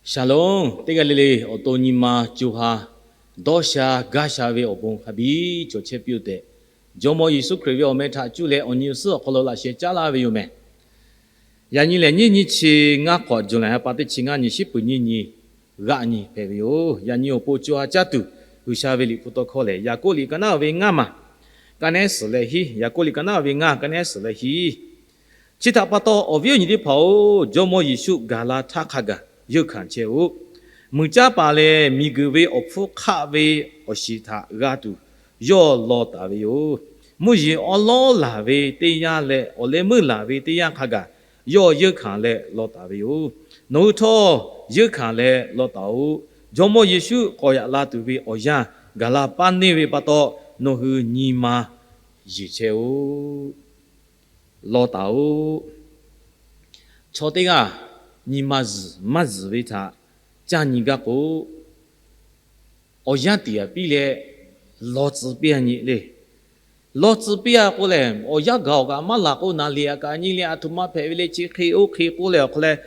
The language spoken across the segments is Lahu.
Shalom, teˇ g'aˇ le le awˬ to nyi ma co ha dawˇ sha gaˇ sha ve awˬ bon hk'a biˇ cawˬ chehˇ piˇ-oˆ tehꞈ, Jawˇmawˇ Yeˍsuˆ Hkriꞈ ve awˬ meh htaꞈ cuˇ leh awˬ nyi awˬ suhˉ awˬ hk'aw lo laꞈ sheh caˉ laˇ ve yoˬ mehˬ. Yaꞈ nyi lehˬ, nyiˇ nyi chi ngaˇ k'awꞈ Juˇlaˍ ha pa teˇ chi ngaˇ nyi, shiˉ puˍ nyiˇ nyi g'aˆ nyi hpehꞈ ve yoˬ. Yaꞈ nyi awˬ pon co ha caˇ tuˬ G'uiˬsha ve liꞈ hpu tawˇ hkawˇ lehˬ, Yaˍkoˆ liꞈ ka naˉ ve ngaˇ maˬ, ka nehˉ suhˍ leh hiˉ. Yaˍkoˆ liꞈ ka naˉ ve ngaˇ, ka nehˉ suhˍ leh hiˉ. Chi htaꞈ pa taw, awˬ viˉ awˬ nyi teˇ hpaˍ-oˬ, Jawˇmawˇ Yeˍsuˆ gaˬ la htaˇ hk'a gaˬ yeunˇ hkanˍ chehˇ-oˆ. Muiˬ caˇ paˍ lehˬ, miˬguiˬ ve awˬ hpfuhˇ hk'aˆ ve awˬ shiˍ htaꞈ g'a tuˬ yawˇ law taˍ ve yoˬ. Mvuhˇ yeˬ awˉ lawˉ laˬ ve teˇ yanˇ leh awˬ leh meuˇ laˬ ve teˇ yanˇ hk'a gaˬ yawˇ yeunˇ hkanˍ leh law taˍ ve yoˬ. Nawˬ hui htawˇ yeunˇ hkanˍ leh law taˍ-oꞈ. Jawˇmawˇ Yeˍsuˆ k'awꞈ yaꞈ la tuˬ ve awˬ yanˇ gaˬ la paˇ neˇ ve pa taw, nawˬ hui nyi ma yeˬ chehˇ-oˆ. Law taˍ-oꞈ. Chaw teˇ g'aˇ nyi ma zuhˬ maˇ zuhˬ ve htaꞈ caˇ nyi gaˇ k'o, awˬ yanˇ tiˍ aꞈ piˇ leh law tcuh piˇ-a nyi le. Law tcuh piˇ-a k'o lehˬ, awˬ yanˇ gaˬ awˬ kaꞈ maˇ laˬ k'o, naˍ liꞈ aꞈ kaꞈ nyi leh aˬ htoꞈ ma hpehꞈ ve le, chi hk'e oˇ hk'e k'oˆ leh awˬ hk'aw leh,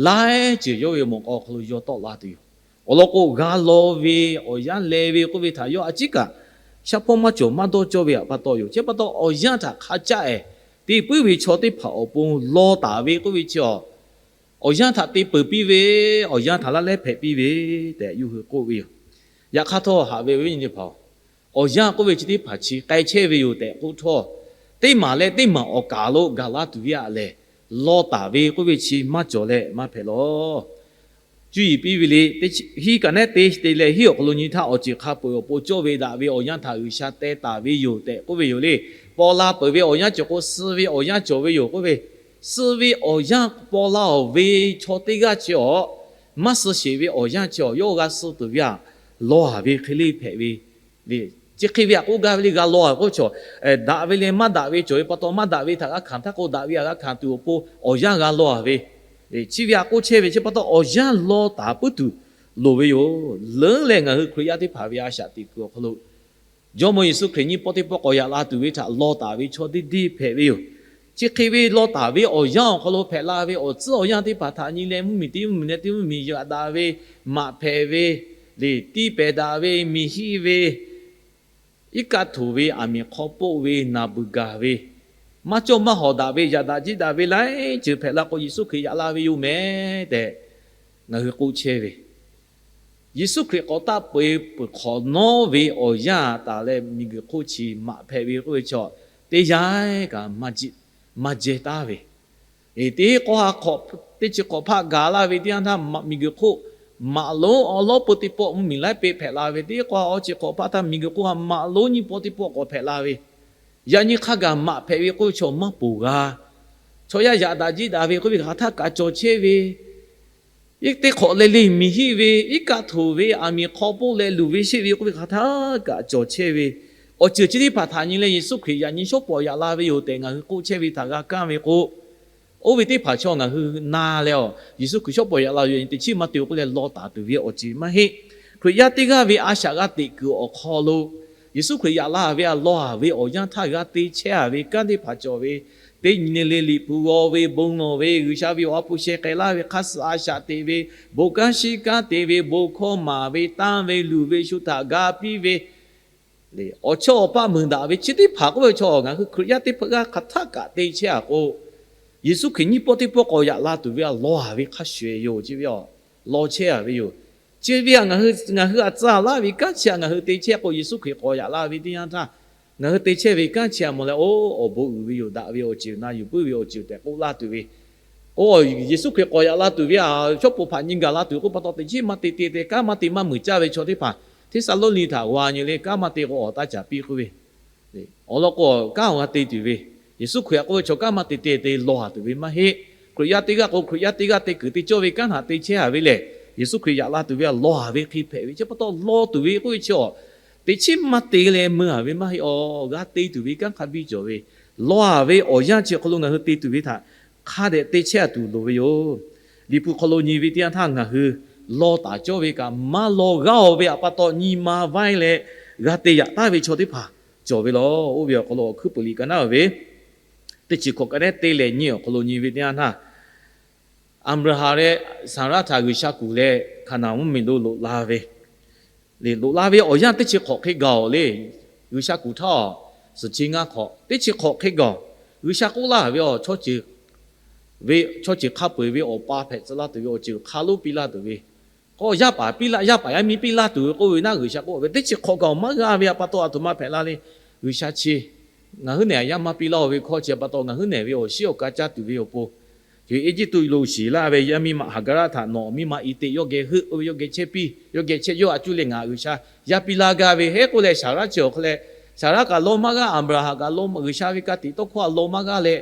laiˉ ceuˬ yawˇ ve mawꞈ k'aw awˬ hk'aw lo yaw tawˆ la tuˬ yoˬ. Awˬ lawn k'o, g'a law ve awˬ yanˇ leh ve k'oˆ ve htaꞈ yawˇ a ciˉ kaꞈ shaˉ hpawˇ maˇ cawˬ maˇ dawˇ cawˇ ve htaꞈ pa taw yoˬ. Chi pa taw, awˬ yanˇ htaꞈ hk'a caˆ-ehˍ te puiˉ ve chaw teˇ hpaˍ awˬ pon law taˍ ve k'oˆ ve chi awˬ, awˬ yanˇ htaꞈ te peuˬ piˇ ve, awˬ yanˇ htaꞈ laˇ lehˉ hpehꞈ piˇ ve tehꞈ yawˇ hui k'oˆ ve yoˬ. Yaꞈ hk'aˇ htawˇ, haꞈ ve awˬ viˉ awˬ nyi teˇ hpaˍ-oˬ, awˬ yanˇ k'oˆ ve chi teˇ hpaˍ chi k'ai chehˇ ve yoˬ tehꞈ k'oˆ htawˇ, teˇ maˬ leh teˇ maˬ awˬ kaˍ lo gaˬ la tuˬ ve aꞈ lehˬ, law taˍ ve k'oˆ ve chi maˇ cawˬ leh maˇ hpehꞈ lawˬ. Cuˇ yiˍ piˇ ve le, hiˉ ka nehˉ te te leh hiˉ awˬ hk'aw lo nyi htaˇ, awˬ ceuˬ hk'a peu-eˬ awˬ pon cawˇ ve daꞈ ve awˬ yanˇ htaꞈ G'uiˬsha teh taˍ ve yoˬ tehꞈ k'oˆ ve yoˬ le. Paw la peuˬ ve awˬ yanˇ cawˬ k'o, suh ve awˬ yanˇ cawˬ ve yoˬ k'oˆ ve, suh ve awˬ yanˇ paw la-oˬ ve chaw teˇ g'aˇ chi awˬ maˇ suh sheˍ ve awˬ yanˇ chi awˬ yawˇ g'a suh tuˬ ve aꞈ law-a ve hk'e le hpehꞈ ve le. Chi hk'e ve aꞈ k'oˆ gaˇ ve le, g'a law-a k'oˆ chaw, daꞈ ve leh maˇ daꞈ ve cawˬ ve pa taw, maˇ daꞈ ve htaꞈ g'a hkanˍ htaˇ k'o, daꞈ ve aꞈ g'a hkanˍ tuˬ awˬ pon awˬ yanˇ g'a law-a ve, chi ve aꞈ k'oˆ chehˇ ve chi pa taw, awˬ yanˇ law taˍ puiˉ tuˬ loˍ ve yoˬ. Leuˉ leh ngaˬ hui Hkriꞈ yaˇ teˇ hpaˍ ve a shaꞈ teꞈ kuiˬ awˬ hk'aw lo, Jawˇmawˇ Yeˍsuˆ Hkriꞈ nyiˇ pawˆ teˇ pawˆ k'awꞈ yaꞈ la tuˬ ve htaꞈ law taˍ ve chaw deˇ deˇ hpehꞈ ve yoˬ. Chi hk'e ve law taˍ ve awˬ yanˇ awˬ hk'aw lo hpehꞈ la ve awˬ tcuhˉ awˬ yanˇ teˇ hpaˍ htaꞈ nyi leh, mvuhˇmiˬ teˇ mvuhˇmiˬ leh teˇ mvuhˇmiˬ yaꞈ daꞈ ve, maꞈ hpehꞈ ve, leˬ tiˇ pehˍ daꞈ ve, miˬ hiˆ ve, iˉ kaˆ htoꞈ ve, aˬ miˍ hk'aw poˆ ve, naˬ beuˬ gaˬ ve, maˇ cawˇ maˇ hawˍ daꞈ ve, yaꞈ daꞈ jiˆ daꞈ ve laiˉ ceuˬ hpehꞈ la k'o, Yeˍsuˆ Hkriꞈ yaꞈ la ve yoˬ mehˍ tehꞈ ngaˬ hui k'oˆ chehˇ ve, Yeˍsuˆ Hkriꞈ k'awꞈ taˆ peu-eˬ peuˬ hk'awꞈ nawˉ ve awˬ yanˇ taˍ leh miˬguiˬ hk'oˆ chi maꞈ hpehꞈ ve k'oˆ ve chaw, teˇ yanˇ kaꞈ maˇ jehˇ taˉ ve, teˇ k'awˇ ha teˇ chi hk'awꞈ hpaˆ gaˬ laˇ ve teˇ yanˇ htaˇ, miˬguiˬ hk'oˆ maꞈ lonˉ awˉ lawˉ peuˇ teˇ pawˆ mvuhˇmiˬ laiˉ peˆ hpehꞈ la ve, teˇ k'awˇ ha awˬ chi hk'awꞈ hpaˆ htaˇ miˬguiˬ hk'oˆ ha maꞈ lonˉ nyiˇ pawˆ teˇ pawˆ k'awꞈ hpehꞈ la ve, yaꞈ nyi hk'a gaˬ maꞈ hpehꞈ ve k'oˆ ve chaw maˇ poˬ g'a. Chaw yaˇ yaꞈ daꞈ jiˆ daꞈ ve k'oˆ ve hk'aˬ htaˇ kaꞈ cawˬ chehˇ ve, teˇ hk'awꞈ leh le miˬ hiˆ ve, iˉ kaˆ htoꞈ ve, aˬ miˍ hk'aw poˆ leh luˬ ve sheˆ ve k'oˆ ve hk'aˬ htaˇ kaꞈ cawˬ chehˇ ve, awˬ ceuˬ chi teˇ hpaˍ htaꞈ nyi leh Yeˍsuˆ Hkriꞈ yaꞈ nyi shawˉ pawˍ yaꞈ la ve yoˬ tehꞈ ngaˬ hui k'oˆ chehˇ ve htaꞈ g'a kaˇ ve k'o, oˇ ve teˇ hpaˍ chaw ngaˬ hui na leh, a, Yeˍsuˆ Hkriꞈ shawˉ pawˍ yaꞈ la ve yoˬ, teˇ chiˉ maˇ te-o k'oˆ leh law taˍ tuˬ ve awˬ ceuˬ maˇ heˆ. Hkriꞈ yaˇ teˇ g'aˇ ve a shaꞈ g'a teꞈ kuiˬ awˬ hk'aw lo, Yeˍsuˆ Hkriꞈ yaꞈ la ve aꞈ law-a ve awˬ yanˇ htaˇ g'a te chehˇ-a ve kanˉ teˇ hpaˍ cawˬ ve, teˇ nyi le le Liꞈ hpu g'aw ve, bon lawˬ ve, G'uiˬsha ve awˬ ha hpu sheh k'ai laˇ ve, hk'aˇ suh a shaꞈ teꞈ ve, bon kanˉ shiˉ kanˉ te ve, bon hkawˇ maˍ ve, tanˇ ve, luˬ ve, shu htaꞈ ga piˇ ve, awˬ chawˇ awˬ paˆ meuˍ daꞈ ve chi teˇ hpaˍ k'oˆ ve chaw ngaˬ hui Hkriꞈ yaˇ teˇ hpaˍ g'aˇ hk'aˬ htaˆ kaꞈ te chehˇ-a k'o, Yeˍsuˆ Hkriꞈ nyiˇ pawˆ teˇ pawˆ k'awꞈ yaꞈ la tuˬ ve aꞈ law-a ve hk'a shuˍ-eˬ yoˬ. Chi ve a law chehˇ-a ve yoˬ. Chi ve aꞈ ngaˬ hui, ngaˬ hui aꞈ tcuh laˇ ve kanˉ chi aꞈ ngaˬ hui te chehˇ k'o, Yeˍsuˆ Hkriꞈ k'awꞈ yaꞈ la ve teˇ yanˇ htaˇ, ngaˬ hui te chehˇ ve kanˉ chi aꞈ mawˬ leh, oˇ awˬ bon uiˍ ve yoˬ, daꞈ ve awˬ ceuˬ na yuˬ puiˉ ve awˬ ceuˬ tehꞈ k'oˆ laˇ tuˬ ve, k'o, Yeˍsuˆ Hkriꞈ k'awꞈ yaꞈ la tuˬ ve aꞈ shawˉ pawˍ hpaꞈ nyi gaˬ la tuˬ k'oˆ pa taw, teˇ chiˉ maˇ te te te, kanˉ maˇ te maˇ mui caˇ ve chaw teˇ hpaˍ Hteˇsaˍlawˇniˆ htaꞈ g'aw nyi leh, kanˉ maˇ te k'o awˬ taˇ caˍ piˇ k'oˆ ve, awˬ lawn k'o, kanˉ awˬ g'a te tuˬ ve, Yeˍsuˆ Hkriꞈ aꞈ k'oˆ ve chaw kanˉ maˇ te te te law-a tuˬ ve maˇ heˆ. Hkriꞈ yaˇ teˇ g'aˇ k'o, Hkriꞈ yaˇ teˇ g'aˇ te kuiˬ te cawˇ ve kanˉ htaꞈ te chehˇ-a ve lehˬ, Yeˍsuˆ Hkriꞈ yaꞈ la tuˬ ve aꞈ law-a ve hk'e hpehꞈ ve chi pa taw, law tuˬ ve k'oˆ ve chi a, teˇ chiˉ maˇ te leh mui-a ve maˇ heˆ. Awˬ g'a te tuˬ ve kanˉ hk'a biˇ cawˬ ve, law-a ve awˬ yanˇ chi hk'aw lo ngaˬ hui te tuˬ ve htaꞈ hk'a dehꞈ te chehˇ-a tuˬ loˍ ve yoˬ. Liꞈ hpu hk'aw lo nyi ve teˇ yanˇ htaˇ, ngaˬ hui law taˍ cawˇ ve kaꞈ maˇ law g'aˇ-a ve aꞈ pa taw, nyi ma vaiˇ leh g'a te yaꞈ taˍ ve chaw teˇ hpaˍ cawˬ ve laˬ. Oˇ ve awˬ hk'aw lo Awˬ hkuiˉ puiˍ liꞈ ka naˉ-a ve teˇ chi hkawꞈ ka nehˉ te leh nyi awˬ hk'aw lo nyi ve teˇ yanˇ htaˇ, Aˍbraˍhanˍ leh Saˍraˆ htaꞈ G'uiˬsha kuˬ leh Hkaˍnanˍ mvuhˇmiˬ lo loꞈ la ve, loꞈ la ve awˬ yanˇ teˇ chi hk'awꞈ hk'e gaˬ-oˬ le. G'uiˬsha kuˬ htaˇ-oˬ, suhˍ chi ngaˇ hk'awꞈ teˇ chi hk'awꞈ hk'e gaˬ-oˬ. G'uiˬsha k'oˆ laˇ ve, chaw ceuˬ hk'a peu-eˬ ve awˬ pa hpehꞈ tcuh laˇ tuˬ ve awˬ ceuˬ hk'a lonˉ piˇ laˇ tuˬ ve, k'o yaˇ paˍ piˇ laˇ, yaˇ paˍ yaˇ miˇ piˇ laˇ tuˬ ve k'oˆ ve naˆ, G'uiˬsha k'oˆ ve teˇ chi hk'awꞈ gaˬ-oˬ, maˇ g'a ve pa taw aˬ htoꞈ ma hpehꞈ la le. G'uiˬsha chi ngaˬ hui nehˬ yaˇ maˇ piˇ laˇ-oˬ ve hkawˇ chi pa taw ngaˬ hui nehˬ ve awˬ shiˉ awˬ ka caˇ tuˬ ve awˬ pon, co-e Eˇjiˇtuꞈ lo shiˍ laˇ ve yaˇ miˇ ma Haˍgaˍraˆ htaꞈ nawˬ miˇ ma i te yawˇ geh heuˆ k'oˆ ve, yawˇ geh chehˇ piˇ, yawˇ geh chehˇ, yawˇ a cuˇ leh ngaˬ G'uiˬsha yaˇ piˇ laˇ gaˇ ve heˆ k'oˆ leh, Saˍraˆ chi awˬ hk'e leh, Saˍraˆ kaꞈ lawˇ maˇ g'aˇ, Aˍbraˍhanˍ kaꞈ lawˇ, G'uiˬsha ve ka tiꞈ tawˇ hkawˇ a lawˇ maˇ g'aˇ leh,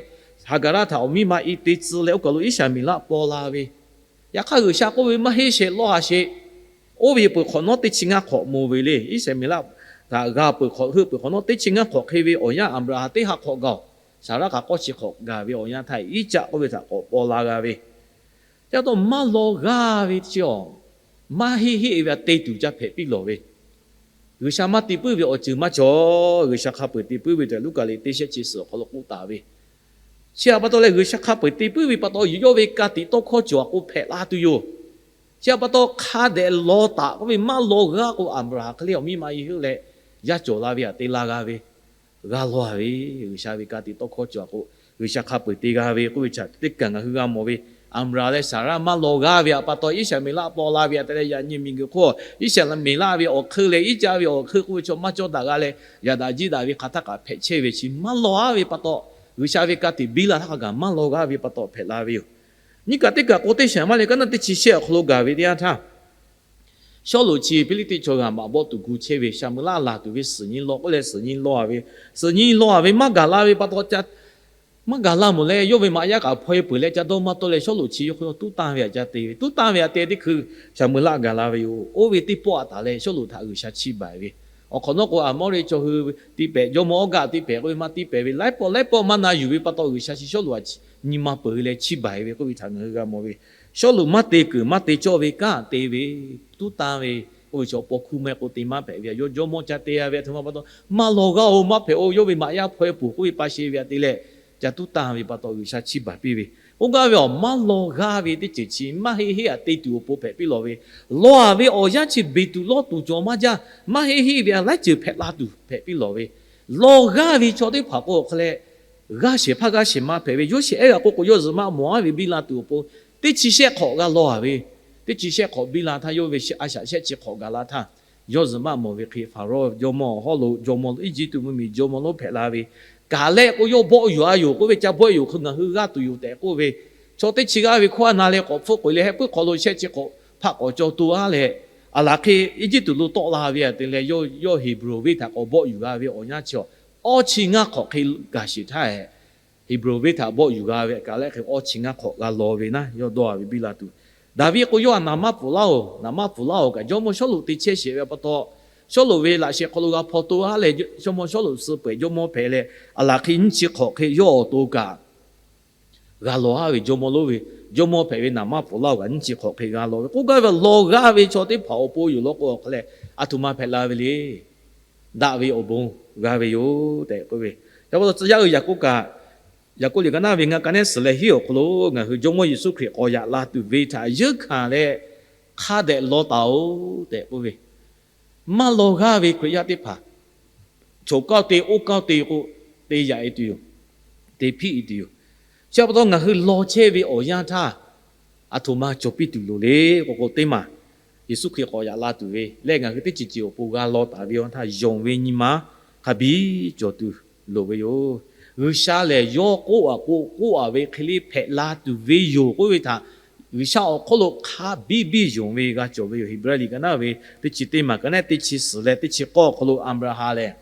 Haˍgaˍraˆ htaꞈ awˬ miˇ ma i te tcuh leh oˇ kaˬ lo Iˉsaˍmeˍlaˆ paw la ve. Yaꞈ hk'aˇ G'uiˬsha k'oˆ ve, maˇ heˆ sheˍ, lawˇ haˍ sheˍ. Oˇ ve peuˬ hk'awꞈ nawˉ teˇ chi ngaˇ hk'awꞈ mawˬ ve le. Iˉsaˍmeˍlaˆ htaꞈ g'a peuˬ hk'awꞈ, heuˆ peuˬ hk'awꞈ nawˉ teˇ chi ngaˇ hk'awꞈ hk'e ve awˬ yanˇ Aˍbraˍhanˍ teˇ ha hk'awꞈ gaˬ-oˬ. Saˍraˆ kaꞈ k'awˇ chi hk'awꞈ gaˬ ve awˬ yanˇ htaˇ, Iˉcaˆ k'oˆ ve htaꞈ k'awꞈ paw la g'a ve. Ca taw maˇ law g'aˇ ve chi-awˬ, maˇ heˆ heˆ ve a te tuˬ ca hpehꞈ piˇ lawˬ ve. G'uiˬsha maˇ te puiˉ ve awˬ ceuˬ maˇ cawˬ. G'uiˬsha hk'a peu-eˬ te puiˉ ve tehꞈ Luˉkaꞈ liꞈ teˇ shehˆ chi suhˍ awˬ hk'aw lo k'oˆ taˍ ve. Chi htaꞈ pa taw leh G'uiˬsha hk'a peu-eˬ te puiˉ ve pa taw, yawˇ ve ka tiꞈ tawˇ hkawˇ cawˬ a k'o hpehꞈ la tuˬ yoˬ. Chi htaꞈ pa taw hk'a dehꞈ law taˍ k'oˆ ve maˇ law g'aˇ k'o, Aˍbraˍhanˍ hk'e le awˬ miˇ ma i heuˆ leh yaˇ cawˬ la ve htaꞈ te la g'a ve, g'a law ve, G'uiˬsha ve ka tiꞈ tawˇ hkawˇ cawˬ a k'o, G'uiˬsha hk'a peu-eˬ te g'a ve k'oˆ ve chi teˇ kaˬ ngaˬ hui g'a mawˬ ve. Aˍbraˍhanˍ leh Saˍraˆ maˇ law g'aˇ ve htaꞈ pa taw, Iˉsaˍmeˍlaˆ paw la ve htaꞈ te leh yaꞈ nyi miˬguiˬ hk'oˆ Iˉsaˍmeˍlaˆ ve awˬ hk'eun leh Iˉcaˆ ve awˬ hk'eun k'oˆ ve chaw maˇ cawˇ daꞈ g'a leh, yaꞈ daꞈ jiˇ daꞈ ve hk'aˬ htaˇ kaꞈ hpehꞈ chehˇ ve chi maˇ law g'aˇ ve pa taw, G'uiˬsha ve ka tiꞈ biˇ la htaˇ hk'a gaˬ maˇ law g'aˇ ve pa taw hpehꞈ la ve yoˬ. Nyiˇ kaꞈ teˇ kaˬ k'o teˇ shaˍ maˇ leh ka naˆ teˇ chi shehˆ awˬ hk'aw lo gaˬ ve teˇ yanˇ htaˇ, Sawˉluꞈ chi Hpiˇliˇtiˆ chaw g'aˇ maꞈ bawˆ tuˬ gu chehˇ ve, Saˍmuˍlaˆ laˬ tuˬ ve suhˍ nyi law k'oˆ leh suhˍ nyi law ve, suhˍ nyi law ve maˇ gaˬ la ve pa taw, maˇ gaˬ la mawˬ leh yawˇ ve maꞈ yaˇ kaꞈ hpaw e peuˬ leh ca dawˇ maˇ tawˆ leh Sawˉluꞈ chi yawˇ hk'aw tuˉ tanˇ ve htaꞈ ca te ve, tuˉ tanˇ ve htaꞈ te teˇ hkui Saˍmuˍlaˆ gaˬ la ve yoˬ. Oˇ ve teˇ pawˆ a taˍ leh Sawˉluꞈ htaꞈ G'uiˬsha chiˇ baˬ ve. Awˬ hk'awꞈ nawˉ k'o Aˍmoˉraˍ chaw hui tiˇ pehˍ, jawˇmawˇ Awˉgaˆ tiˇ pehˍ k'oˆ ve maˇ tiˇ pehˍ ve, laiˉ pawˆ laiˉ pawˆ maˇ na yuˬ ve pa taw G'uiˬsha chi Sawˉluꞈ htaꞈ nyi ma peuˬ leh chiˇ baˬ ve k'oˆ ve htaꞈ ngaˬ hui g'a mawˬ ve. Sawˉluꞈ maˇ te kuiˬ maˇ te cawˇ ve kanˉ te ve, tuˉ tanˇ ve, oˇ ve chaw paw hkuˇ maˇ heˆ k'o te maˇ hpehꞈ ve, yawˇ jawˇmawˇ ca te a ve a htoꞈ ma pa taw maˇ law g'aˇ-oˬ, maˇ hpehꞈ-oˬ, yawˇ ve maꞈ yaˇ hpaw e peuˬ k'oˆ ve pa sheˍ ve htaꞈ te leh, ca tuˉ tanˇ ve pa taw G'uiˬsha chiˇ baˬ piˇ ve. Oˇ g'aˇ ve awˬ maˇ law g'aˇ ve teˇ ceuˬ chi maˇ heˆ heˆ a te tuˬ awˬ pon hpehꞈ piˇ lawˬ ve. Law a ve awˬ yanˇ chi beˬ tuˬ lawˇ tuˬ cawˬ maˇ jaˇ, maˇ heˆ heˆ ve a laiˉ ceuˬ hpehꞈ la tuˬ hpehꞈ piˇ lawˬ ve. Law g'aˇ ve chaw teˇ hpaˍ k'o awˬ hk'e leh g'aˇ shehˍ hpaˇ g'aˇ shehˍ ma hpehꞈ ve, yawˇ shehˍ ehˉ g'a k'oˆ k'o yawˇ zuhꞈ maˆ mawˬ a ve biˇ la tuˬ awˬ pon teˇ chi shehˆ hk'awꞈ g'a law a ve, teˇ chi shehˆ hk'awꞈ biˇ la htaˇ yawˇ ve a shaꞈ shehˆ chi hk'awꞈ gaˬ la htaˇ, yawˇ zuhꞈ maˆ mawˬ ve hk'e Hpaˍrawˇ jawˇmawˇ hawˉ lo jawˇmawˇ, Eˇjiˇtuꞈ mvuhˇmiˬ jawˇmawˇ lonˉ hpehꞈ la ve, kaˬ lehˆ k'o yawˇ bawˆ yuˬ a yoˬ k'oˆ ve, ca bawˆ yuˬ hk'e ngaˬ hui g'aˇ tuˬ yoˬ tehꞈ k'oˆ ve, chaw teˇ chi g'aˇ ve hkawˇ a na leh k'awꞈ hpfuhˆ k'oꞈ leh heh puiˉ hk'aw lo shehˆ chi hk'awꞈ hpaˆ k'awꞈ caw to a leh, aˬ laˬ hk'e Eˇjiˇtuꞈ lo tawˆ la ve htaꞈ te leh yawˇ Heˍbronˍ venˇ htaꞈ k'awꞈ bawˆ yuˬ g'a ve awˬ yanˇ chi awˬ, awˇ chi ngaˇ hk'awꞈ hk'e gaˬ sheˍ htaˇ, Heˍbronˍ venˇ htaꞈ bawˆ yuˬ g'a ve kaˬ lehˆ hk'e awˇ chi ngaˇ hk'awꞈ g'a law ve naˆ, yawˇ dawˇ a ve biˇ la tuˬ. Daˍviˆ k'o yawˇ htaꞈ naˍ maˇ pfuhˍ laˇ-oˬ, naˍ maˇ pfuhˍ laˇ-oˬ kaꞈ jawˇmawˇ Sawˉluꞈ te chehˇ sheˍ ve pa taw, Sawˉluꞈ ve laꞈ sheh hk'aw lo g'a hpaw to a leh, jawˇmawˇ Sawˉluꞈ suh peuˬ jawˇmawˇ hpehꞈ leh, aˬ laˬ hk'e nyiˇ chi hk'awꞈ hk'e yawˇ awˬ to kaꞈ g'a law a ve jawˇmawˇ lonˉ ve, jawˇmawˇ hpehꞈ ve naˍ maˇ pfuhˍ laˇ-oˬ kaꞈ nyiˇ chi hk'awꞈ hk'e g'a law ve k'oˆ gaˇ ve, law g'aˇ ve chaw teˇ hpaˍ awˬ pon yoˬ law k'o awˬ hk'e leh, a htoꞈ ma hpehꞈ la ve le. Daꞈ ve awˬ bon g'a ve yoˬ tehꞈ k'oˆ ve. Yaꞈ pa taw tcuh yaˇ hui Yaˍkoˆ kaꞈ, Yaˍkoˆ liꞈ ka naˆ ve ngaˇ ka nehˉ suhˍ leh hiˉ awˬ hk'aw lo ngaˬ hui jawˇmawˇ Yeˍsuˆ Hkriꞈ k'awꞈ yaꞈ la tuˬ ve htaꞈ yeunˇ hkanˍ leh hk'a dehꞈ law taˍ-oˬ tehꞈ k'oˆ ve, maˇ law g'aˇ ve Hkriꞈ yaˇ teˇ hpaˍ choˬ kaˇ te oˇ kaˇ te k'o, te yaꞈ e tuˬ yoˬ, te hpiˆ e tuˬ yoˬ. Chi pa taw ngaˬ hui law chehˇ ve awˬ yanˇ htaˇ, a htoꞈ ma cawˬ piˇ tuˬ loˍ le k'o k'o, teˇ maˬ Yeˍsuˆ Hkriꞈ k'awꞈ yaꞈ la tuˬ ve lehˬ, ngaˬ hui teˇ ceuˬ ceuˬ awˬ pon g'a law taˍ ve awˬ htaˇ, yonˍ ve nyi ma hk'a biˇ cawˬ tuˬ loˍ ve yoˬ. G'uiˬsha lehˬ yawˇ k'oˆ a k'o k'oˆ a ve hk'e le hpehꞈ la tuˬ ve yoˬ k'oˆ ve htaꞈ G'uiˬsha awˬ hk'oˆ lo hk'a biˇ biˇ yonˍ ve g'a cawˬ ve yoˬ. Heˍbrehˇ liꞈ ka naˆ ve teˇ chi teˇ maˬ ka naˆ teˇ chi suhˍ leh teˇ chi k'awˇ awˬ hk'aw lo Aˍbraˍhanˍ lehˬ,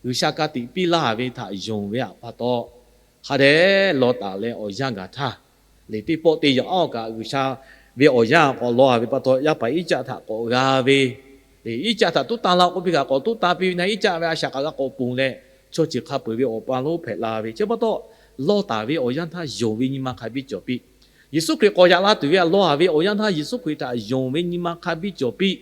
G'uiˬsha ka tiꞈ piˇ laˇ ve htaꞈ yonˍ ve pa taw, hk'a dehꞈ law taˍ leh awˬ yanˇ gaˬ htaˇ, liꞈ teˇ pawˆ te yaꞈ awˬ kaꞈ G'uiˬsha ve awˬ yanˇ k'awꞈ law a ve pa taw, yaˇ paˍ Iˉcaˆ htaꞈ k'awꞈ g'a ve, Iˉcaˆ htaꞈ tuˉ tanˇ la k'oˆ piˇ kaꞈ k'awꞈ tuˉ tanˇ piˇ ve na, Iˉcaˆ ve a shaꞈ kaꞈ g'a k'awꞈ ponˬ leh, chaw ceuˬ hk'a peu-eˬ ve awˬ pa lonˉ hpehꞈ la ve chi pa taw, law taˍ ve awˬ yanˇ htaˇ yonˍ ve nyi ma hk'a biˇ cawˬ piˇ. Yeˍsuˆ Hkriꞈ k'awꞈ yaꞈ la tuˬ ve htaꞈ law a ve awˬ yanˇ htaˇ Yeˍsuˆ Hkriꞈ htaꞈ yonˍ ve nyi ma hk'a biˇ cawˬ piˇ.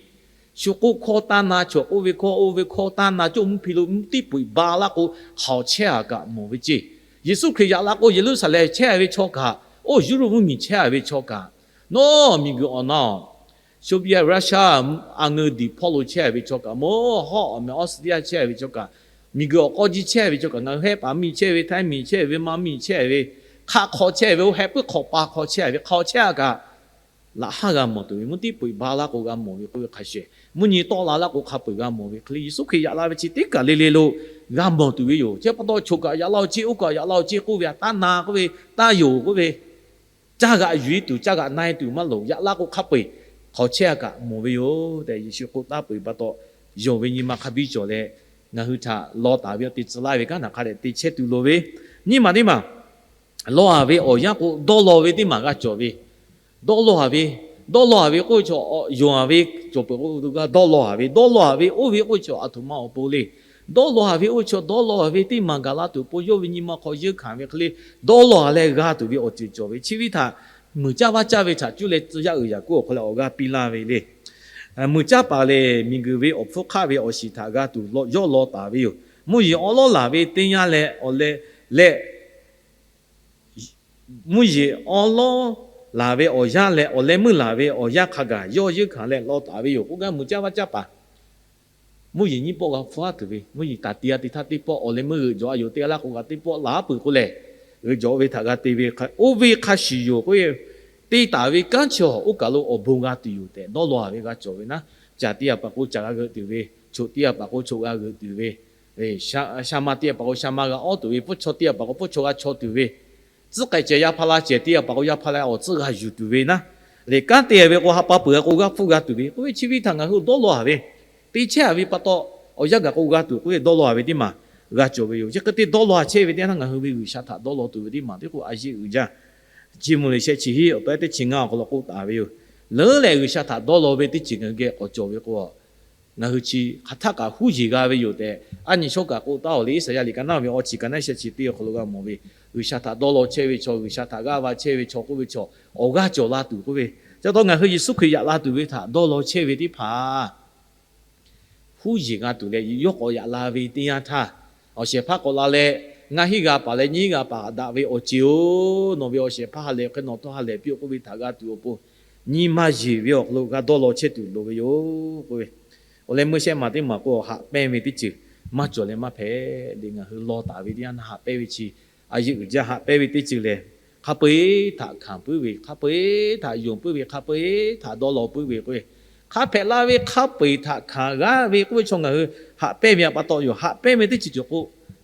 Shu k'oˆ hkawˇ tanˇ na, chaw k'oˆ ve hkawˇ oˇ ve hkawˇ tanˇ na, cawˇ mvuhˇ hpiˇ lo mvuhˇ tiˉ peuˬ ba laˇ k'o, hk'aoˍ chehˇ a kaꞈ mawˬ ve ceˇ. Yeˍsuˆ Hkriꞈ yaꞈ la k'o, Yeˍruˆsaˍlehnˍ chehˇ a ve chaw kaꞈ, oˇ Yuˇruˆ mvuhˇmiˬ chehˇ a ve chaw kaꞈ, Nawˬ miˬguiˬ awˬ na-oˬ, Soviet Russia a ngeu diˬ hpawˇ lo chehˇ ve chaw kaꞈ, mawˇ hawˉ awˬ meh Australia chehˇ ve chaw kaꞈ, miˬguiˬ awˬ k'aw jiˇ chehˇ ve chaw kaꞈ, ngaˬ hui hehˉ paˍ miˬ chehˇ ve, Htaiˇ miˬ chehˇ ve, Maˇ miˬ chehˇ ve, hk'aˆ hk'aw chehˇ ve, oˇ heh puiˉ hk'awꞈ pa hk'aw chehˇ ve, hk'aw chehˇ a kaꞈ, laꞈ haˉ g'a mawˬ tuˬ ve, mvuhˇ tiˉ peu eˬ ba laˇ k'o g'a mawˬ ve k'oˆ ve hk'a shuˍ, mvuhˇ nyi tawˆ la laˇ k'o hk'a peu eˬ g'a mawˬ ve hk'e le, Yeˍsuˆ Hkriꞈ yaꞈ la ve chi teˇ kaˬ le le lo g'a mawˬ tuˬ ve yoˬ. Chi pa taw choˬ kaꞈ yaꞈ la-o ceˇ, oˇ kaꞈ yaꞈ la-o ceˇ k'oˆ ve htaꞈ taˇ na k'oˆ ve, taˇ yonˍ k'oˆ ve, caˇ g'aꞈ yuˬ e tuˬ, caˇ g'aꞈ na e tuˬ maˇ loˍ. Yaꞈ la k'o hk'a peu eˬ hk'aw chehˇ a kaꞈ mawˬ ve yoˬ tehꞈ, Yeˍsuˆ k'oˆ taˍ peuˬ pa taw, yonˍ ve nyi ma hk'a biˇ cawˬ leh, ngaˬ hui htaꞈ law taˍ ve awˬ te tcuh laˇ ve kanˉ htaꞈ hk'a dehꞈ te chehˇ tuˬ loˍ ve. Nyiˇ maˬ teˇ maˬ, law haˍ ve awˬ yanˇ k'o, dawˇ law ve teˇ maˬ g'a cawˬ ve. Dawˇ law haˍ ve, dawˇ law haˍ ve k'oˆ ve chaw, yonˍ haˍ ve cawˬ peuˬ k'o, dawˇ law haˍ ve, dawˇ law haˍ ve oˇ ve k'oˆ ve chaw, aˬ htoꞈ ma awˬ pon le. Dawˇ law haˍ ve oˇ ve chaw, dawˇ law haˍ ve teˇ maˬ gaˬ la tuˬ awˬ pon, yawˇ ve nyi ma hk'aw yeunˇ hkanˍ ve hk'e le, dawˇ law haˍ leh g'a tuˬ ve awˬ ceuˬ cawˬ ve. Chi ve htaꞈ muiˬ caˇ vaˇ caˇ ve htaꞈ cuˇ leh tcuh yaˇ uiˍ yaꞈ kuˉ awˬ hk'aw leh awˬ g'aˇ piˇ laˇ ve le. Muiˬ caˇ paˍ lehˬ, miˬguiˬ ve awˬ hpfuhˇ hk'aˆ ve awˬ shiˍ htaꞈ g'a tuˬ yawˇ law taˍ ve yoˬ. Mvuhˇ yeˬ awˉ lawˉ laˬ ve teˇ yanˇ leh awˬ leh leh, mvuhˇ yeˬ awˉ lawˉ laˬ ve awˬ yanˇ leh awˬ leh meuˇ laˬ ve awˬ yanˇ hk'a gaˬ yawˇ yeunˇ hkanˍ leh law taˍ ve yoˬ k'oˆ gaˇ. Muiˬ caˇ vaˇ caˇ paˍ mvuhˇ yeˬ nyiˇ pawˆ g'a hpfuhˇ aˉ tuˬ ve, mvuhˇ yeˬ taˍ te g'a te htaˇ teˇ pawˆ, awˬ leh meuˇ g'euꞈ jawˬ a yoˬ teˇ g'aˇ laˇ k'o g'a teˇ pawˆ laˬ aˉ peuˬ k'o lehˬ, g'euꞈ jawˬ ve htaꞈ g'a te ve k'oˆ ve hk'a shuˍ yoˬ k'oˆ ve, te taˍ ve kanˉ chi awˬ oˇ kaˬ lo awˬ bon g'a tuˬ yoˬ tehꞈ dawˇ law haˍ ve g'a cawˬ ve naˉ. Caˬ teˇ g'aˇ paˍ k'o caˬ g'a g'euꞈ tuˬ ve, choꞈ teˇ g'aˇ paˍ k'o choꞈ g'a g'euꞈ tuˬ ve, shaˍ ma teˇ g'aˇ paˍ k'o shaˍ ma g'a awˉ tuˬ ve, pfuhˇ chaw teˇ g'aˇ paˍ k'o pfuhˇ chaw g'a chaw tuˬ ve, tcuhˉ k'ai cehˬ yaˇ hpaˇ laˇ cehˬ teˇ g'aˇ paˍ k'o yaˇ hpaˇ laˇ awˬ tcuhˉ g'a yuˬ tuˬ ve naˉ. Lehˬ kanˉ te ve k'o ha pa peuˬ a k'o g'aˇ hpfuhˇ g'a tuˬ ve k'oˆ ve, chi ve htaꞈ ngaˬ hui dawˇ law haˍ ve, te chehˇ a ve pa taw, awˬ yanˇ gaˬ k'o g'a tuˬ k'oˆ ve dawˇ law haˍ ve teˇ maˬ g'a cawˬ ve yoˬ. Chi hk'e te dawˇ law haˍ chehˇ ve teˇ yanˇ htaˇ ngaˬ hui ve G'uiˬsha htaꞈ dawˇ law tuˬ ve teˇ maˬ teˇ k'o a yeˆ uiˍ jaˇ. Chi mvuh lehˬ shehˆ chi hiˉ awˬ pa teˇ chi ngaˇ awˬ hk'aw lo k'oˆ taˍ ve yoˬ. Leuˉ lehˬ G'uiˬsha htaꞈ dawˇ law ve teˇ ceuˬ ngaˬ hui geh k'awꞈ cawˬ ve k'o, ngaˬ hui chi hk'aˬ htaˆ kaꞈ huˉ yeˬ g'a ve yoˬ tehꞈ, a nyi shawˉ kaꞈ k'oˆ taˍ-oˬ le. Iˉsaˍyaˆ liꞈ ka naˉ ve awˬ chi ka naˉ shehˆ chi teˇ awˬ hk'aw lo g'a mawˬ ve, G'uiˬsha htaꞈ dawˇ law chehˇ ve chaw, G'uiˬsha htaꞈ g'aˇ va chehˇ ve chaw k'oˆ ve chaw, awˬ g'aˇ cawˬ la tuˬ k'oˆ ve, chi pa taw ngaˬ hui Yeˍsuˆ Hkriꞈ yaꞈ la tuˬ ve htaꞈ dawˇ law chehˇ ve teˇ hpaˍ huˉ yeˬ g'a tuˬ leh, yawˇ k'awꞈ yaꞈ la ve teˇ yanˇ htaˇ, awˬ shehˍ hpaˇ k'awꞈ la leh, ngaˇ hinˉ g'a paˍ leh nyiˇ hinˉ g'a paˍ daꞈ ve awˬ ceˬ-oˬ, nawˬ ve awˬ shehˍ hpaˇ ha lehˬ hk'e nawˬ htawˇ ha lehˬ piˇ-oˆ k'oˆ ve htaꞈ g'a tuˬ awˬ pon, nyi ma yeˬ ve awˬ hk'aw lo g'a dawˇ law chehˇ tuˬ loˍ ve yoˬ k'oˆ ve. Awˬ leh meuˇ shehˆ maˬ teˇ maˬ k'o, haꞈ pehnˇ ve teˇ ceuˬ maˇ cawˬ leh maˇ hpehꞈ. Lehˬ ngaˬ hui law taˍ ve teˇ yanˇ htaˇ haꞈ pehnˇ ve chi, a yeˆ uiˍ jaˇ. Haꞈ pehnˇ ve teˇ ceuˬ lehˬ, hk'a peu eˬ htaꞈ hkanˍ puiˉ ve, hk'a peu eˬ htaꞈ yonˍ puiˉ ve, hk'a peu eˬ htaꞈ dawˇ law puiˉ ve k'o, hk'a hpehꞈ la ve hk'a peu eˬ htaꞈ hkanˍ g'aˇ ve k'oˆ ve chaw ngaˬ hui haꞈ pehnˇ ve pa taw yoˬ. Haꞈ pehnˇ ve teˇ ceuˬ cawˬ k'o,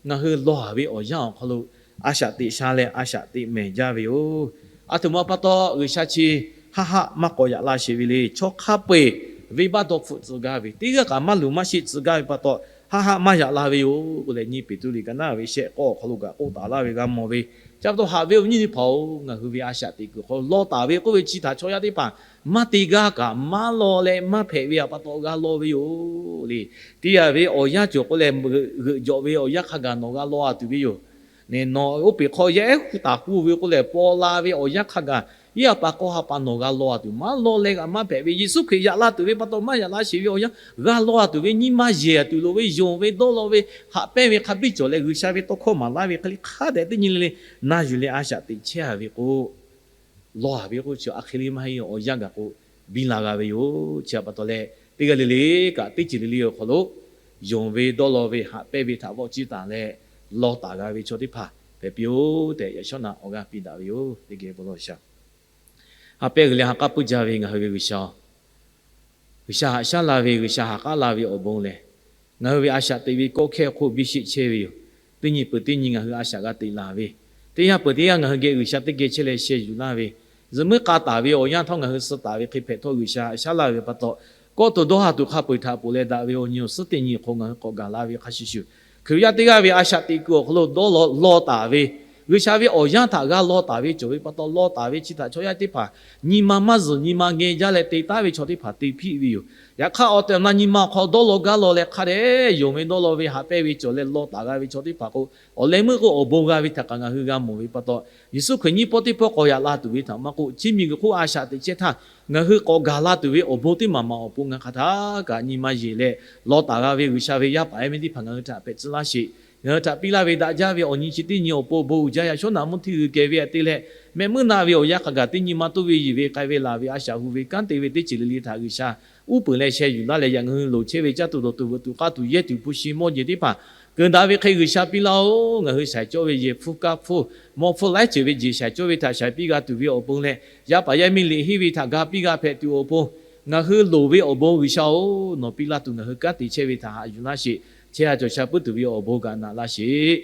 ngaˬ hui law haˍ ve awˬ yanˇ awˬ hk'aw lo a shaꞈ teꞈ sha leh a shaꞈ teꞈ mehˍ jaˇ ve yoˬ. Aˬ htoꞈ ma pa taw G'uiˬsha chi haˆ haˆ maˇ k'awꞈ yaꞈ la sheˍ ve le. Chaw hk'a peu eˬ venˇbaˆ dawˇ hpfuhˆ tcuh gaˇ ve, teˇ g'aˇ kaꞈ maˇ luˬ maˇ sheˆ tcuh gaˇ ve pa taw, haˆ haˆ maˇ yaꞈ la ve yoˬ k'oˆ leh, nyi Peˍtruˆ liꞈ ka naˉ ve shehˆ k'awˇ awˬ hk'aw lo kaꞈ k'oˆ taˍ laˇ ve g'a mawˬ ve. Chi pa taw haꞈ ve awˬ viˉ nyi teˇ hpaˍ-oˬ, ngaˬ hui ve a shaꞈ teꞈ kuiˬ hk'aw lo law taˍ ve k'oˆ ve chi htaꞈ chaw yaˇ teˇ hpaˍ maˇ te gaˇ kaꞈ maˇ law leh maˇ hpehꞈ ve pa taw g'a law ve yoˬ le. Teˇ yanˇ ve awˬ yanˇ cawˬ k'oˆ leh, g'euꞈ jawˬ ve awˬ yanˇ hk'a gaˬ nawˬ g'a law a tuˬ ve yoˬ. Nawˬ oˇ peˬ hk'aw yaˇ ehˉ hu taˍ k'oˆ ve k'oˆ leh paw la ve awˬ yanˇ hk'a gaˬ, iˉ a pa k'awˇ ha pa nawˬ g'a law a tuˬ, maˇ law leh kaꞈ maˇ hpehꞈ ve, Yeˍsuˆ Hkriꞈ yaꞈ la tuˬ ve pa taw maˇ yaꞈ la sheˍ ve awˬ yanˇ g'a law a tuˬ ve, nyi ma yeˬ a tuˬ loˍ ve, yonˍ ve dawˇ law ve, haꞈ pehnˇ ve hk'a biˇ cawˬ leh G'uiˬsha ve tawˇ hkawˇ maˍ laˇ ve hk'e le hk'a dehꞈ teˇ nyi le le na yuˬ leh a shaꞈ teꞈ chehˇ a ve k'o, law a ve k'oˆ chi a hk'e le maˇ heˆ. Awˬ yanˇ gaˬ k'o biˇ la g'a ve yoˬ. Chi pa taw leh, teˇ g'aˇ le le kaꞈ teˇ ceuˬ le le awˬ hk'aw lo yonˍ ve dawˇ law ve, haꞈ pehnˇ ve htaꞈ vawˆ ciˇ taˍ leh law taˍ g'a ve chaw teˇ hpaˍ hpehꞈ piˇ-oˆ tehꞈ, yaꞈ shawˉ naꞈ awˬ g'aˇ piˇ daꞈ ve yoˬ. Teˇ geh bon lawˬ shaˍ. Haꞈ pehnˇ g'uiˬ leh ha k'aˉ puiˉ jaˇ ve ngaˬ hui ve G'uiˬsha-oˬ, G'uiˬsha haꞈ shaˉ la ve, G'uiˬsha haꞈ k'aˉ la ve awˬ bon lehˬ, ngaˬ hui ve a shaꞈ teꞈ ve kawˆ hkehˇ awˬ hk'oˆ biˇ sheˆ chehˇ ve yoˬ. Teˇ nyi peuˬ teˇ nyi ngaˬ hui a shaꞈ g'a teꞈ laˬ ve, teˇ yanˇ peuˬ teˇ yanˇ ngaˬ hui geh G'uiˬsha teˇ geh chehˇ leh sheh yuˬ laˇ ve, zuhꞈ muiˉ k'a taˍ ve awˬ yanˇ htawˇ ngaˬ hui suh taˍ ve hk'e hpehꞈ htawˇ, G'uiˬsha haꞈ shaˉ laˇ ve pa taw, kawˆ to dawˇ ha tuˬ hk'a peu eˬ htaꞈ ponˬ leh daꞈ ve awˬ nyi awˬ suhˉ teˇ nyi hk'aw ngaˬ hui k'awꞈ gaˬ la ve hk'a shuˍ shuˍ, Hkriꞈ yaˇ teˇ g'aˇ ve a shaꞈ teꞈ kuiˬ awˬ hk'aw lo dawˇ law, law taˍ ve, G'uiˬsha ve awˬ yanˇ htaꞈ g'a law taˍ ve cawˬ ve pa taw, law taˍ ve chi htaꞈ chaw yaˇ teˇ hpaˍ nyi ma maˇ zuhˬ nyi ma ngeh jaˇ leh te taˉ ve chaw teˇ hpaˍ te hpiˆ ve yoˬ. Yaꞈ hk'aˇ, awˬ tehˬ awˬ na nyi ma awˬ hk'aw dawˇ law gaˇ law leh hk'a dehꞈ yonˍ ve dawˇ law ve, haꞈ pehnˇ ve cawˬ leh law taˍ g'a ve chaw teˇ hpaˍ k'o, awˬ leh meuˇ k'o awˬ bon g'a ve htaꞈ kaꞈ ngaˬ hui g'a mawˬ ve pa taw, Yeˍsuˆ Hkriꞈ nyiˇ pawˆ teˇ pawˆ k'awꞈ yaꞈ la tuˬ ve htaꞈ maˇ k'oˆ, chi miˬguiˬ hk'oˆ a shaꞈ teꞈ chehˇ htaˇ, ngaˬ hui k'awꞈ gaˬ la tuˬ ve awˬ bon teˇ maˬ maˬ awˬ pon ngaˬ hk'aˬ htaˇ kaꞈ nyi ma yeˬ leh law taˍ g'a ve G'uiˬsha ve yaˇ paˍ yaˇ miˇ teˇ hpaˍ ngaˬ hui htaꞈ hpehꞈ tcuh laˇ sheˍ. Ngaˬ hui htaꞈ piˇ laˇ ve daꞈ jaˇ ve awˬ nyi chi teˇ nyi awˬ pon bon uiˍ jaˇ yaꞈ shawˉ naꞈ mvuhˇ hteˇ g'uiˬ kehˬ ve htaꞈ te leh, Mehˆ muiˉ naˆ ve awˬ yanˇ hk'a gaˬ teˇ nyi ma toˇ ve, yiˬ ve, k'ai ve, laˬ ve, a shaꞈ hu ve, kanˉ te ve teˇ ceuˬ le le htaꞈ G'uiˬsha uˉ peunˍ leh sheh yuˬ laˇ leh, yaꞈ ngaˬ hui loˍ chehˇ ve caˇ tuˬ dawˬ tuˬ veuꞈ tuˬ k'aˇ tuˬ yehˇ tuˬ hpu shi mawˇ jehˬ teˇ hpaˍ keu daꞈ ve hk'e G'uiˬsha piˇ laˇ-oˬ. Ngaˬ hui shaiˍ cawˇ ve yehˬ hpfuhˇ kaˇ hpfuhˇ, mawˇ hpfuhˇ laiˉ ceuˬ ve jeˬ shaiˍ cawˇ ve htaꞈ shaiˍ piˇ g'a tuˬ ve awˬ pon leh, yaˇ paˍ yaˇ miˇ liꞈ henˇ ve htaꞈ ga piˇ g'a hpehꞈ tuˬ awˬ pon, ngaˬ hui loˍ ve awˬ bon G'uiˬsha-oˬ, nawˬ piˇ laˇ tuˬ ngaˬ hui kanˉ te chehˇ ve htaꞈ haꞈ yuˬ laˇ sheˍ. Chehˇ haꞈ cawˬ sha puiˉ tuˬ ve awˬ bon kaꞈ naꞈ laˇ sheˍ.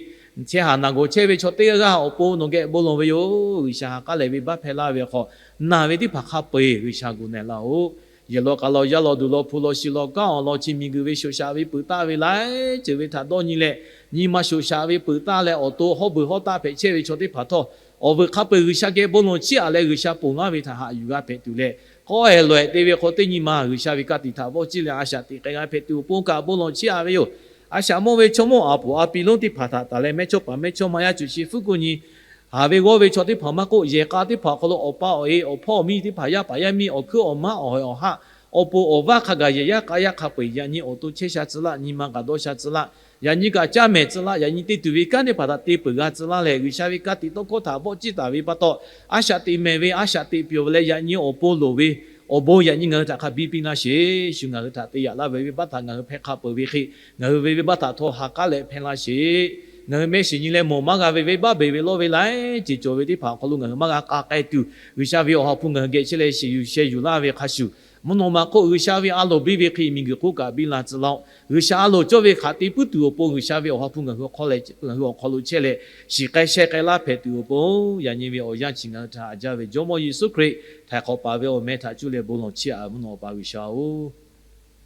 Chehˇ haꞈ naˬ gawˬ chehˇ ve chaw teˇ g'aˇ g'aˇ awˬ pon nawˬ geh bon lawˬ ve yoˬ. G'uiˬsha ha k'aˉ lehˬ venˇbaˆ hpehˇ laˇ ve hk'aw, naˬ ve teˇ hpaˍ hk'a peu-eˬ G'uiˬsha gu na laˇ-oˬ. Yehˬ law k'a law, yaˇ law duˬ law, hpu law shi law, kanˉ awˬ lawn chi miˬguiˬ ve shoˍ shaꞈ ve peuˬ taˆ ve laiˉ ceuˬ ve htaꞈ dawˇ nyi leh, nyi ma shoˍ shaꞈ ve peuˬ taˆ leh awˬ to hawˉ beuˬ hawˉ taˆ hpehꞈ chehˇ ve chaw teˇ hpaˍ htawˇ, awˬ veuꞈ hk'a peu-eˬ G'uiˬsha geh bon lawˬ chiˇ aꞈ leh G'uiˬsha ponˬ laˇ ve htaꞈ haꞈ yuˬ g'a hpehꞈ tuˬ leh, k'awˇ ehˍ lawˬ ehˍ te ve hk'aw teˇ nyi ma G'uiˬsha ve ka tiꞈ htaꞈ vawˆ ciˇ leh a shaꞈ teꞈ k'ai g'a hpehꞈ tuˬ awˬ pon kaꞈ bon lawˬ chiˇ aꞈ ve yoˬ. A shaꞈ mawˇ ve chaw mawˇ aˍ poˍ a pi lonˉ teˇ hpaˍ htaꞈ taˍ leh mehˇchawˇpaˍ mehˇchawˇma yaˇ cuˬ shi hpfuhˇ kuˆ nyi, haˍ ve g'awˇ ve chaw teˇ hpaˍ maˇ k'oˆ, yehˬ k'a teˇ hpaˍ awˬ hk'aw lo awˬ pa awˬ e awˬ hpawˇ awˬ miˇ teˇ hpaˍ, yaˇ paˍ yaˇ miˇ, awˬ hkuiˉ awˬ maˉ, awˬ hawehˬ awˬ haˆ, awˬ pon awˬ vaˇ hk'a gaˬ yehˬ yaˇ k'a yaˇ hk'a peu-eˬ yaꞈ nyi awˬ to chehˇ sha tcuh laˇ, nyi ma gaˬ dawˇ sha tcuh laˇ, yaꞈ nyi kaꞈ caˇ mehˍ tcuh laˇ, yaꞈ nyi te tuˬ ve kanˉ teˇ hpaˍ htaꞈ te peuˬ g'a tcuh laˇ leh, G'uiˬsha ve ka tiꞈ tawˇ hkawˇ htaꞈ vawˆ ciˇ taˍ ve pa taw, a shaꞈ teꞈ mehˍ ve, a shaꞈ teꞈ pyawˬ ve leh yaꞈ nyi awˬ pon loˍ ve awˬ bon yaꞈ nyi ngaˬ hui htaꞈ hk'a biˇ piˇ laˇ sheˍ. Shu ngaˬ hui htaꞈ te yaꞈ laˇ ve venˇbaˆ htaꞈ ngaˬ hui hpehˇ hk'a peu-eˬ ve hk'e, ngaˬ hui ve venˇbaˆ htaꞈ htawˇ ha k'aˉ leh hpehˇ laˇ sheˍ. Ngaˬ hui mehˆ shiˍ nyi leh mawˬ maˇ g'a ve venˇbaˆ beˬ ve lawˇ ve laiˉ ceuˬ cawˬ ve teˇ hpaˍ awˬ hk'aw lo ngaˬ hui maˇ g'a k'a k'ai tuˬ, G'uiˬsha ve Awˬ ha hpu ngaˬ hui geh chehˇ leh shiˍ yuˬ sheh yuˬ laˇ ve hk'a shuˍ, mvuhˇ naw ma hk'oˆ G'uiˬsha ve a loˍ biˇ ve hk'e miˬguiˬ hk'oˆ kaꞈ biˇ la tcuh laˇ-oˆ. G'uiˬsha a loˍ cawˇ ve hk'aˬ te puiˉ tuˬ awˬ pon G'uiˬsha ve Awˬ ha hpu ngaˬ hui awˬ hk'aw lo chehˇ leh shiˍ k'ai sheh k'ai laˇ hpehꞈ tuˬ awˬ pon, yaꞈ nyi ve awˬ yanˇ chi ngaˬ hui htaꞈ haꞈ jaˇ ve Jawˇmawˇ Yeˍsuˆ Hkriꞈ htaiˍ hk'awꞈ paˍ ve awˬ meh htaꞈ cuˇ leh bon lawˬ chiˇ aꞈ mvuhˇ naw pa G'uiˬsha-oˬ,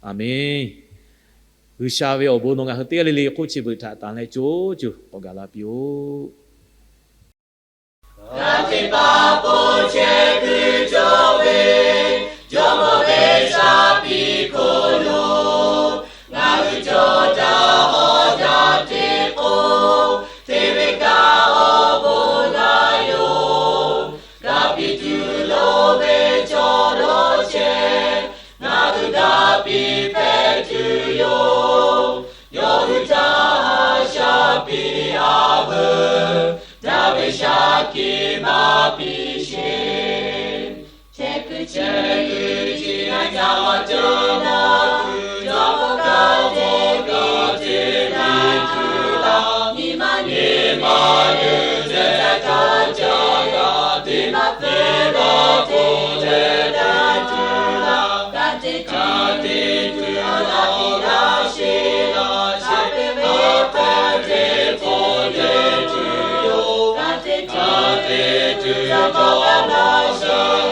Aˍmenˇ. G'uiˬsha ve awˬ bon nawˬ ngaˬ hui teˇ g'aˇ le le hk'oˆ chi beuꞈ htaꞈ tanˬ leh co cuˬ k'awꞈ gaˬ la piˇ-oˆ. Ngaˬ hui teˇ hpaˍ po chehˇ kuiˬ cawˬ ve, Jawˇmawˇ ve shaˍ piˇ hk'oˆ lo ngaˬ hui cawˬ daꞈ hawˉ daꞈ teˇ k'oˆ, hteˇ ve kaꞈ awˬ bon g'a yoˬ. Ga piˇ tuˬ loˍ ve chaw lawˬ chehˇ, ngaˬ hui ga piˇ hpehꞈ tuˬ yoˬ. Yawˇ hui htaꞈ shaˍ piˇ a veuˬ, daꞈ ve shaˍ kiˍ maˇ piˇ sheˍ. Chehˇ kuiˬ chehˇ kuiˬ chi ngaˬ ca maˇ cawˬ naˇ, Jawˇmawˇ ka te piˇ tuˬ laˇ, nyi ma nyi ma leuˬ leh cawˇ caˇ g'a te maˇ te maˇ te leh daꞈ tuˬ laˇ, ka te ka te tuˬ awˬ g'aˇ piˇ laˇ sheˍ. Shaˍ peˇ ve hpehꞈ ve hk'oˆ te tuˬ yoˬ. Ka te ka te tuˬ Jawˇmawˇ g'a laˇ sheˍ.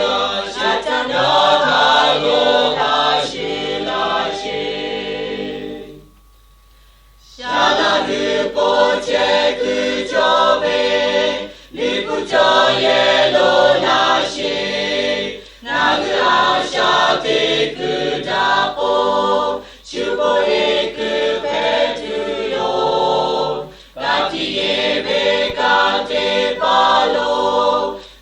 Shaˍ caˇ naˇ htaˇ lo laˇ sheˍ laˇ sheˍ. Shaˍ laˇ hui po chehˇ kuiˬ cawˬ ve, liꞈ hpu cawˬ yehˬ lo laˇ sheˍ. Ngaˬ hui a shaꞈ teꞈ kuiˬ daꞈ k'o, shu bon heˆ kuiˬ hpehꞈ tuˬ yoˬ. Ka tiꞈ yeˬ ve ka teˇ hpaˍ lo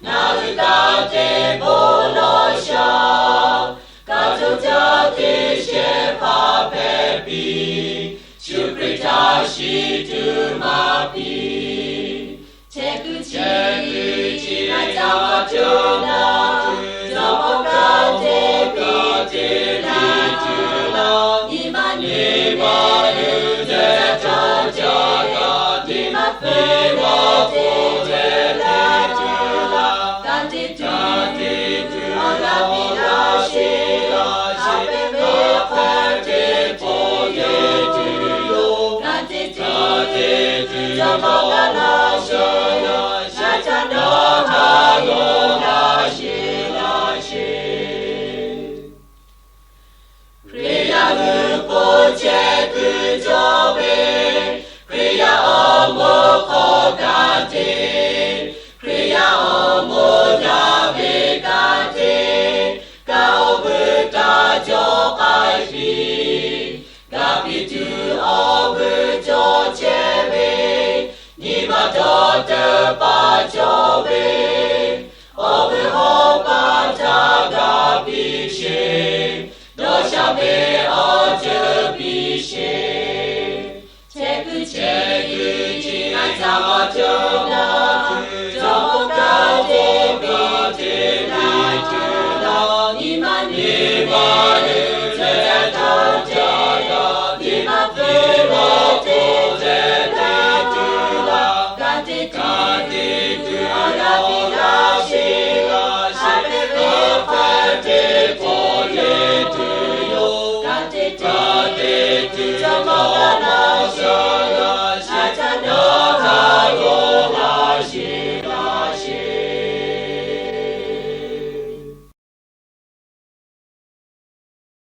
ngaˬ hui ka te bon lawˬ shaˍ. Ka co caˇ teˇ shehˍ hpaˇ hpehꞈ piˇ, Yeˍsuˆ Hkriꞈ htaꞈ shiˍ tuˬ maˍ piˇ. Chehˇ kuiˬ chehˇ kuiˬ chi ngaˬ ca maˇ cawˬ naˇ, Jawˇmawˇ ka te piˇ tuˬ laˇ, nyi ma nyi ma leuˬ leh cawˇ caˇ g'a te maˇ te maˇ te leh te tuˬ laˇ, ka te tuˬ awˬ g'aˇ piˇ laˇ sheˍ. Shaˍ peˇ ve hk'aw teˇ hpaˍ yeˬ tuˬ yoˬ. Ka te tuˬ Jawˇmawˇ g'a laˇ sheˍ. Shaˍ caˇ naˇ htaˇ lo laˇ sheˍ laˇ sheˍ. Hkriꞈ yaˇ hui po chehˇ kuiˬ cawˬ ve, Hkriꞈ yaˇ awˬ moˍ hk'aw ka te, Hkriꞈ yaˇ awˬ moˍ yaˇ ve ka te, kaꞈ awˬ vuiˬ taˇ cawˬ k'ai piˇ. Ga piˇ tuˬ awˬ vuiˬ cawˬ chehˇ ve, nyi ma dawˇ teuꞈ paˇ cawˬ ve, awˬ vuiˬ hawˉ paˇ